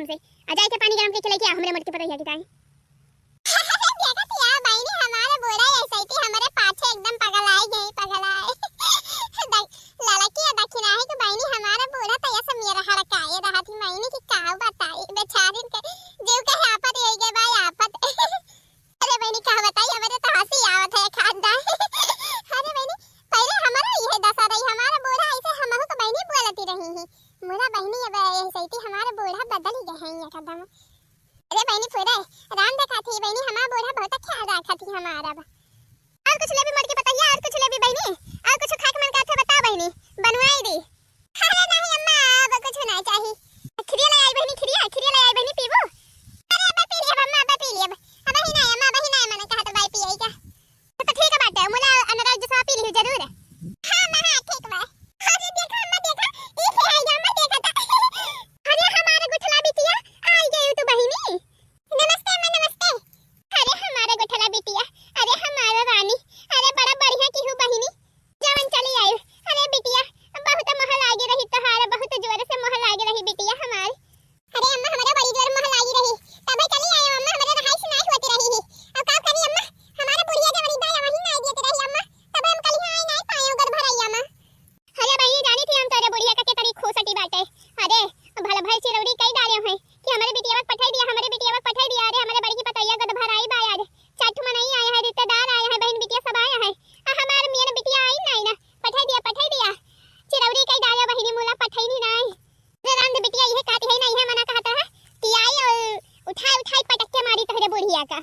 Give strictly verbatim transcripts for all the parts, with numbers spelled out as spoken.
हमसे। आ जाए के पानी गरम के लेके आ, हमरे मोटकी पतोहिया के ताई। देखत या बहिनी, हमारे बूढ़ा ऐसे ही हमरे पाछे एकदम पगलाए गए, पगलाए। देख, लड़की है दखिनाही के बहिनी, हमारा बूढ़ा तो ऐसे मेरा हड़काए रहा थी, बहिनी की का बताई, बेचारी के जीव के आफत यही गए भाई, आफत। अरे बहिनी, का बताई, हमरे तो हँसी आवत है खानदान। अरे बहिनी, पहले हमारा इहे दशा रही, हमारा बूढ़ा ऐसे हमहू के बहिनी बोलती रही ही। मोरा बहिनी, अब ऐसे ही हमारा बूढ़ा बदल ही गए हैं एकदम। अरे बहिनी, पूरे राम देखा थी बहिनी, हमारा बूढ़ा बहुत ख्याल रखा थी हमारा। अब और कुछ लेबी मोटकी पतोहिया, और कुछ लेबी बहिनी, और कुछ खाए के मन करत है बता बहिनी, बनवाई दी। अरे नहीं अम्मा, अब कुछ ना चाही। खिरिया ले आई बहिनी, खिरिया, खिरिया ले आई बहिनी, पीबू? अरे अब पी लियब अम्मा, अब पी लियब। अब ही नहीं अम्मा, अब ही नहीं मन कहत बाई पिए का। तो ठीक बाटे, मुला अनरस जूसवा पी लिहू जरूर। हाँ अम्मा, हाँ ठीक बा। अरे देखा अम्मा, देखा, ई के आई अम्मा, देखा ता। अरे हमार गुठला बिटिया, आई गई तू बहिनी। नमस्ते अम्मा, नमस्ते। अरे हमार गुठला बिटिया, अरे हमार रानी, अरे बड़ा बढ़िया किहू बहिनी, जवन चली आई। अरे बिटिया, बहुत मोह लागी रही तोहार, बहुत जोर से मोह लागी रही बिटिया हमार। अरे अम्मा, हमरा बड़ी जोर मोह लागी रही, तबे चली आई अम्मा, हमरे रहाइश नाई होती रही ही। अब का करी अम्मा, हमारे बुढ़िया जवनी बा, वही नाई देती रही अम्मा, तबे हम कलिहा आई नाई पाए गद भराई अम्मा। अरे बहिनी, जानी थी हम तोरे बुढ़िया का के तरी खूसटी बाटे। अरे, भल भल चिरौरी कई डाले हैं कि हमरे बिटिया के पठाई दिया, हमरे बिटिया के पठाई दिया। अरे, हमरे बड़की पतोहिया गद भराई बा आज। चार ठो मनई आए हैं, रिश्तेदार आए हैं, बहिन बिटिया सब आए हैं। आ हमार मियन बिटिया आई नाई ना, पठाई दिया, पठाई दिया। चिरौरी कई डाले बहिनी, मुला पठाई नहीं नाई। रे राम दे बिटिया, इहे कहती है ना, इहे मना कहता है कि आई और उठाई उठाई पटक के मारी तोहरे बुढ़िया का।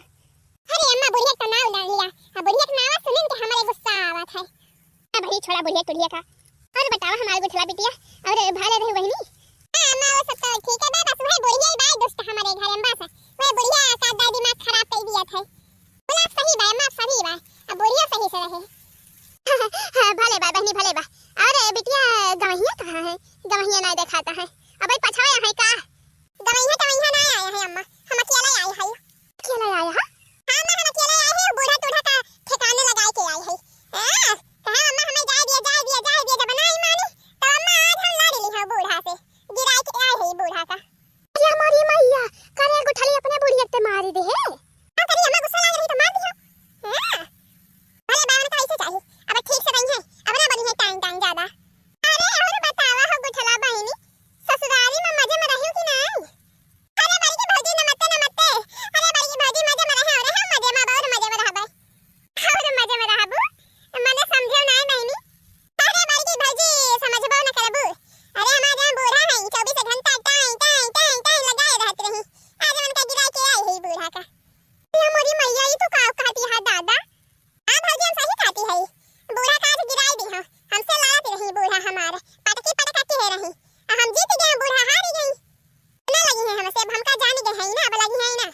अरे अम्मा, बुढ़िया का नाव ना लिया, अब बुढ़िया का नाव सुनिन के हमारे गुस्सा आवत है। अब भाई छोड़ा बुढ़िया टुढ़िया का। और बतावा हमारे गुठला बिटिया, और भले रही बहिनी? हाँ अम्मा, वो सब तो ठीक है बे, बस वह बुढ़िया ही बाई दुष्ट हमारे घर में बस। वह बुढ़िया का दाई दिमाग खराब कर दिया था। बोला सही बा अम्मा, सही बा, अब बुढ़िया सही से रहे। हाँ, भले बा बहिनी, भले बा। और बिटिया गवैया कहाँ है? गवैया ना देखाता है। अब पछाया है का? गवैया टवैया ना आया है अम्मा, हम अकेला आए हैं। अकेला आया है? हाँ अम्मा, हम अकेला आए हैं, बूढ़ा टूढ़ा का ठिकाने लगाए के आए हैं। हाँ, कहा अम्मा हमें जाए दिया, जाए दिया, जाए दिया, जब ना ही मानी, तो अम्मा आज हम लड़ ली हैं बूढ़ा से, गिराए के आए हैं बूढ़ा का। या हमारी मैया, करे गुठली अपने बुढ़िया ते मारी दे है। का करी अम्मा, गुस्सा लाग रही तो मार दी हो। हाँ। भले बावन का ऐसे चाही, अब ठीक से रही है, अब ना बनी है टाइम टाइम ज्यादा। अरे और बतावा हो गुठला बहिनी, ससुरारी में मजे में रही कि नहीं? अरे बड़की भौजी नमस्ते नमस्ते। अरे बड़की भौजी मजे में रहे, अरे हम मजे में, बहुत मजे में रहबे। और मजे में रहबू? मने समझे नहीं बहिनी। अरे बड़की भौजी समझबो न करबू। अरे हमार जहाँ बूढ़ा है, चौबीस घंटा टाई टाई टाई टाई लगाए रहत रही। आज उनका गिरा के आई है बूढ़ा का। ये मोरी मैया, ये तो का कहती है दादा? हाँ भौजी, हम सही कहती है। बूढ़ा का आज गिराई दी हो, हमसे लड़त रही बूढ़ा हमार, पटकी पटका के रही। आ हम जीत गए, बूढ़ा हार गई। ना लगी है हमसे, अब हमका जान गए है ना, अब लगी है ना।